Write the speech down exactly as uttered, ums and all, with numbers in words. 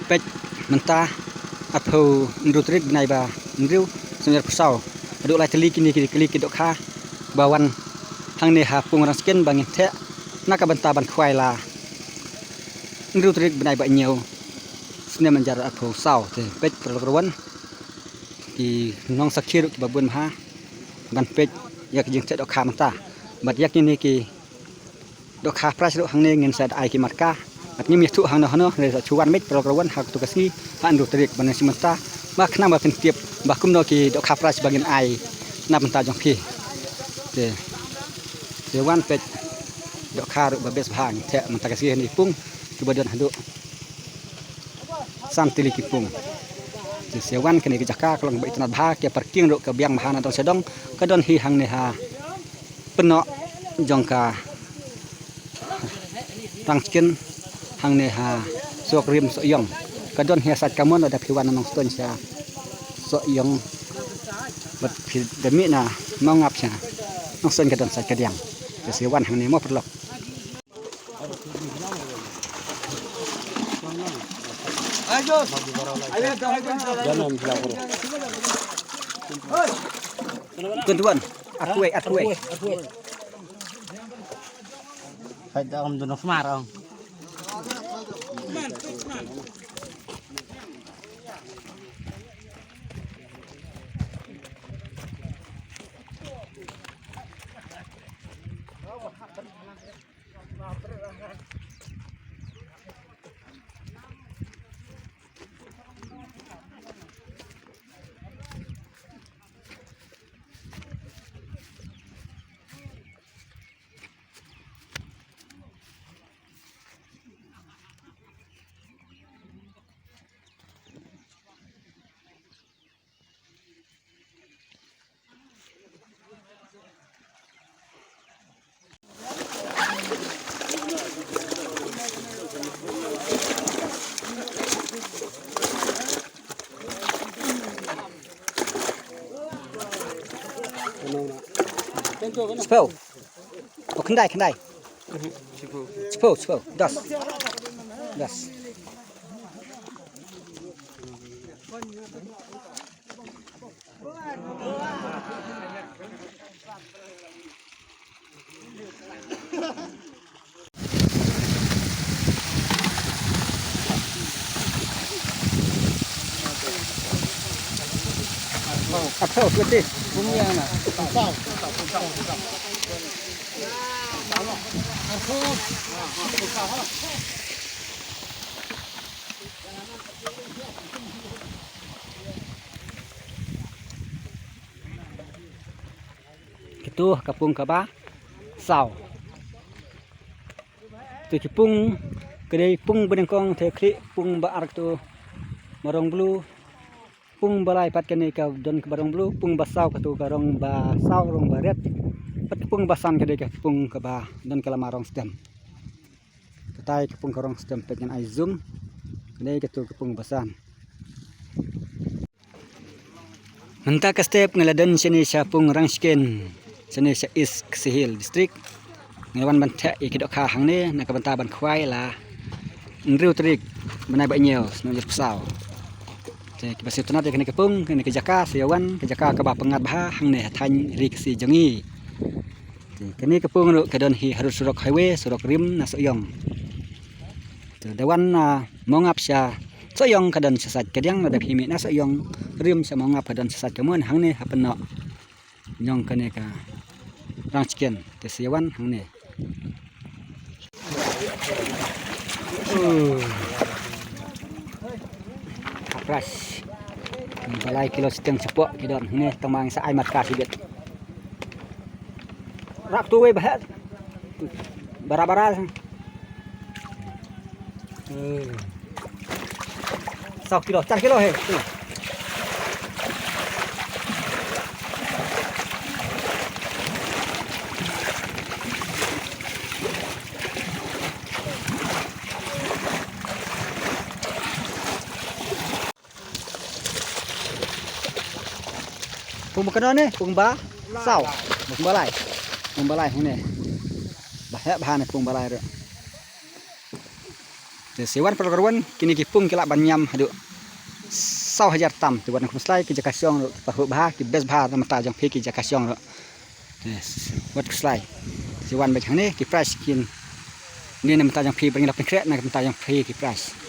Peit mynta arphew hynriew tarik bnai ba hynriew snem arphew saw. Haduh lai tylli kine ki kali ki dohkha ba wan hangne ha pung Rangchiken ba ngin theh na ka bynta ban khwai la hynriew tarik bnai ba hynñiew snem ar hajar arphew saw. Te peit paralok ruh wan ki nongsakhi ruh kiba bun bha ban peit ïa ki jingtheh dohkha mynta. Bad ïa kine ki dohkha prize ruh hangne ngin sa ai ki marka. Bad ngim ïathuh hangno hangno, hynrei sa shu wan beit paralok ruh wan ha kato ka sngi ha hynriew tarik ban ïashem mynta. Ba khnang ba phin tip ba kumno ki dohkha prize ba ngin ai na bynta jong phi. Te, te wan peit dohkha ruh ba best bha ngin theh mynta ka sngi ha kine ki pung kiba don haduh san tylli ki pung. Te sa wan kane ka jaka ka long ba itynnad bha, ka parking ruh ka biang bha na dong sha dong, ka don hi hangne ha pynnoh jong ka Rangchiken hangne ha Sohrim Sohiong. Ka don hi ha sait kamon, lada phi wan na Nongstoiñ sha Sohiong bad phi da mih na Mawngap sha Nongstoiñ ka don sait kadiang. Te sa wan hangne mo paralok. Tuan, tuan. Arkuwei, arkuwei. Hai, dah, om, dunok semar, om. Speu. Oh, khyndai, khyndai. Shiphew. Shiphew, shiphew. Dos. Dos. Athau, letih. Bumi yang na. Kito ka pung kaba saw. To ki pung, ka dei pung banyngkong, te khlieh pung ba ar kato marong blue. Pung ba lai pat kane ka don kaba rong blue, pung ba saw kato ka rong ba saw, rong ba red. Pat ka pung ba san ka dei ka pung kaba don ka lama rong stem. Katai ka pung ka rong stem, peit ngan ai zoom. Ka dei kato ka pung ba san. Mynta ka step nga la don shane sha pung Rangchiken, shane sha East Khasi Hills District. Nga wan ban theh ïa ki dohkha hangne na ka bynta ban khwai la hynriew tarik bnai ba hynñiew snem arphew saw. Te kiba sngewtynnat ïa kane ka pung, kane ka jaka, sa ïa wan, ka jaka kaba pyngngad bha hangne ha thaiñ Ri Khasi jong ngi. Te kane ka pung ruh ka don hi harud surok highway, surok rim na Sohiong. Te da wan na Mawngap sha Sohiong ka don sha sait kadiang, lada phi mih na Sohiong rim sha Mawngap ka don sha sait kamon, hangne ha pynnoh jong kane ka Rangchiken, te sa ïa wan hangne. Uh. Hapras. Ba lai kilo shiteng shapoh ki don hangne, tang ma ngi sa ai marka shibit. Rak tu wei ba heh. Bara-bara. Hmm. Saw kilo, char kilo he. Pung ba kano ne? Pung ba saw. Pung ba lai. Pung ba lai hangne. Ba heh bha ne pung ba lai ruh. Te sa wan paralok ruh, kine ki pung ki lah ban ñiam haduh saw hajar tam. Te wat nang khuslai, ki jaka shong ruh ki pahuh bha, ki best bha na bynta jong phi ki jaka shong ruh. Te wat khuslai. Sa wan beit hangne ki price kin. Ni na bynta jong phi, ba ngin da pynkhreh na bynta jong phi ki price.